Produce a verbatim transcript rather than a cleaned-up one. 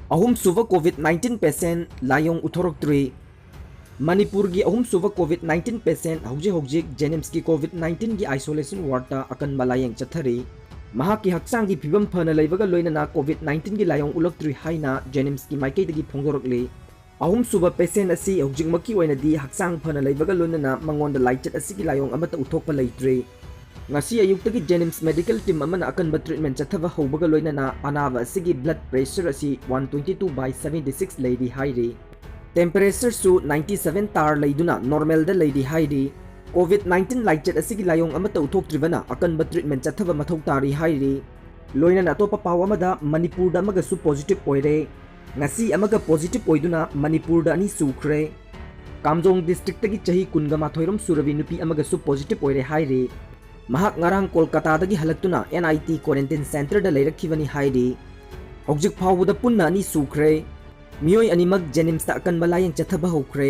ꯑꯍꯨꯝꯁꯨꯕ COVID nineteen patient ꯂꯥꯏꯑꯣꯡ ꯎꯠꯊꯣꯔꯛꯇ꯭ꯔꯤ꯫ ꯃꯅꯤꯄꯨꯔꯒꯤ ꯑꯍꯨꯝꯁꯨꯕ COVID nineteen patient ꯍꯧꯖꯤꯛ ꯍꯧꯖꯤꯛ JNIMSꯀꯤ COVID nineteenꯒꯤ isolation wardꯇ ꯑꯀꯟꯕ ꯂꯥꯌꯦꯡ ꯆꯠꯊꯔꯤ꯫ ꯃꯍꯥꯛꯀꯤ ꯍꯛꯆꯥꯡꯒꯤ ꯐꯤꯕꯝ ꯐꯅ ꯂꯩꯕꯒ ꯂꯣꯏꯅꯅ COVID nineteenꯒꯤ ꯂꯥꯏꯑꯣꯡ ꯎꯠꯂꯛꯇ꯭ꯔꯤ ꯍꯥꯏꯅ JNIMSꯀꯤ ꯃꯥꯏꯀꯩꯗꯒꯤ ꯐꯣꯡꯗꯣꯔꯛꯂꯤ꯫ ꯑꯍꯨꯝꯁꯨꯕ patient ꯑꯁꯤ ꯍꯧꯖꯤꯛꯃꯛꯀꯤ ꯑꯣꯏꯅꯗꯤ ꯍꯛꯆꯥꯡ ꯐꯅ ꯂꯩꯕꯒ ꯂꯣꯏꯅꯅ ꯃꯉꯣꯟꯗ ꯂꯥꯏꯆꯠ ꯑꯁꯤꯒꯤ ꯂꯥꯏꯑꯣꯡ ꯑꯃꯠꯇ ꯎꯠꯊꯣꯛꯄ ꯂꯩꯇ꯭ꯔꯤ꯫ ꯉꯁꯤ ꯑꯌꯨꯛꯇꯒꯤ JNIMS medical team ꯑꯃꯅ ꯑꯀꯟꯕ treatment ꯆꯠꯊꯕ ꯍꯧꯕꯒ ꯂꯣꯏꯅꯅ ꯑꯅꯥꯕ ꯑꯁꯤꯒꯤ blood pressure ꯑꯁꯤ one twenty two by seventy six ꯂꯩꯔꯤ ꯍꯥꯏꯔꯤ꯫ Temperatureꯁꯨ ninety seven ꯇꯥꯔ ꯂꯩꯗꯨꯅ normalꯗ ꯂꯩꯔꯤ ꯍꯥꯏꯔꯤ꯫ COVID nineteen ꯂꯥꯏꯆꯠ ꯑꯁꯤꯒꯤ ꯂꯥꯏꯑꯣꯡ ꯑꯃꯠꯇ ꯎꯠꯊꯣꯛꯇ꯭ꯔꯤꯕꯅ ꯑꯀꯟꯕ treatment ꯆꯠꯊꯕ ꯃꯊꯧ ꯇꯥꯔꯤ ꯍꯥꯏꯔꯤ꯫ ꯂꯣꯏꯅꯅ ꯑꯇꯣꯞꯄ ꯄꯥꯎ ꯑꯃꯗ ꯃꯅꯤꯄꯨꯔꯗ ꯑꯃꯒꯁꯨ positive ꯑꯣꯏꯔꯦ꯫ ꯉꯁꯤ ꯑꯃꯒ positive ꯑꯣꯏꯗꯨꯅ ꯃꯅꯤꯄꯨꯔꯗ ꯑꯅꯤ ꯁꯨꯈ꯭ꯔꯦ꯫ ꯀꯥꯝꯖꯣꯡ districtꯇꯒꯤ ꯆꯍꯤ ꯀꯨꯟꯒ ꯃꯥꯊꯣꯏꯔꯣꯝ ꯁꯨꯔꯕꯤ ꯅꯨꯄꯤ ꯑꯃꯒꯁꯨ positive ꯑꯣꯏꯔꯦ ꯍꯥꯏꯔꯤ꯫ ꯃꯍꯥꯛ ꯉꯔꯥꯡ ꯀꯣꯜꯀꯥꯇꯥꯗꯒꯤ ꯍꯜꯂꯛꯇꯨꯅ NIT quarantine centreꯗ ꯂꯩꯔꯛꯈꯤꯕꯅꯤ ꯍꯥꯏꯔꯤ꯫ ꯍꯧꯖꯤꯛ ꯐꯥꯎꯕꯗ ꯄꯨꯟꯅ ꯑꯅꯤ ꯁꯨꯈ꯭ꯔꯦ꯫ ꯃꯤꯑꯣꯏ ꯑꯅꯤꯃꯛ JNIMSꯇ ꯑꯀꯟꯕ ꯂꯥꯌꯦꯡ ꯆꯠꯊꯕ ꯍꯧꯈ꯭ꯔꯦ꯫